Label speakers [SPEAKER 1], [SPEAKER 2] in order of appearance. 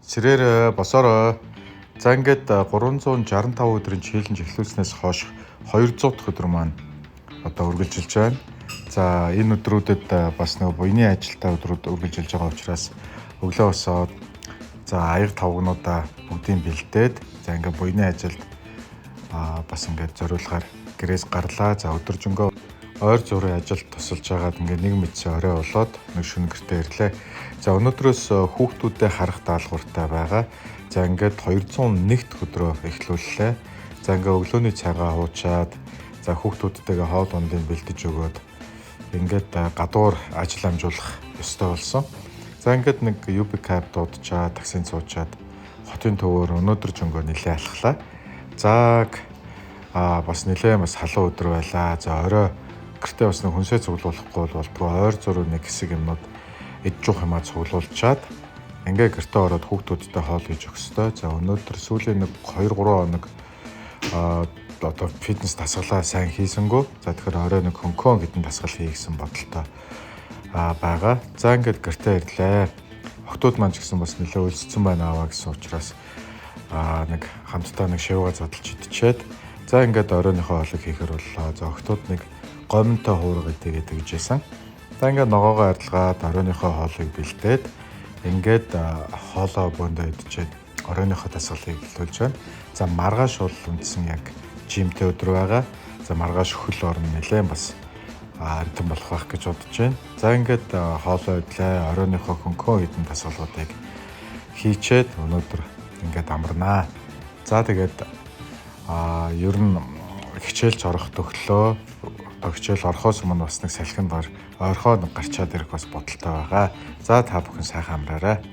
[SPEAKER 1] Сэрээрэй, босоорой. За ингээд 365 өдрийн challenge эхлүүлснээс хойш 200 дахь өдөр маань одоо үргэлжилж байна. За энэ өдрүүдэд бас нэг буяны ажилтаа өдрүүд үргэлжилж байгаа учраас өглөө босоод за аяг тавгнуудаа бүгдийг бэлдээд за ингээд буяны ажилд бас ингээд зориулгаар гэрээс гарлаа. За өдөржингөө ойр зургийн ажилд тусалж байгаад ингээд нэг мэдсэн орой болоод нэг шөнө гэртээ ирлээ. За өнөөдрөөс хүүхдүүдэд харах даалгавартай байгаа. За ингээд 201 дахь өдрөө эхлүүллээ. За ингээд өглөөний цайгаа хуучаад за хүүхдүүдтэйгээ хоол ундыг бэлдэж өгөөд ингээд гадуур ажил амжуулах ёстой болсон. За ингээд нэг UB cab дуудчаад таксинд суучаад хотын төвөөр өнөөдөр жөнгөө нэлээ алхлаа. За бас нэлээ бас халуун өдөр байлаа. За орой гэртээ бас нэг хүнсээ цуглуулахгүй бол болдгоо, ойр зуруу нэг хэсэг юмнууд эд жуух юмаа цуглуулчаад ингээ гэртээ ороод хүүхдүүдтэй хоол хийж өгөх ёстой. За өнөөдөр сүүлийн нэг 2 3 хоног одоо фитнес дасгалаа сайн хийсэнгүү. За тэгэхээр орой нэг хөнгөн хэдэн дасгал хий гэсэн бодолтой байгаа. За ингээд гэртээ ирлээ. Охтууд маань ч гэсэн бас нэлээ өлссөн байна аваа гэсэн учраас нэг хамтдаа нэг шивга задлж идчихэд за ингээд оройныхоо хоолыг хийхэр боллоо. За охтууд нэг гоминтой хуурга идэ гэдэг гэжсэн. За ингээд ногоогоо арилгаад оройныхоо хоолыг бэлдээд ингээд хоолоо бөөндөө идчихэд оройныхоо дасгалыг эхлүүлж байна. За маргааш бол үндсэн яг жимтэй өдөр байгаа. За маргааш хөл орно нэлээд бас амтан болох байх гэж бодож байна. За ингээд хоолоо идлээ, оройныхоо хөнгөн хэдэн дасгалуудыг хийчээд өнөөдөр ингээд амарнаа. За тэгээд ер нь хичээлч орох төгтлөө. Одоо хичээл орохоос өмнө бас нэг салхинд ойрхоо гарчаад ирэх бас бодолтой байгаа. За та бүхэн сайхан амраарай.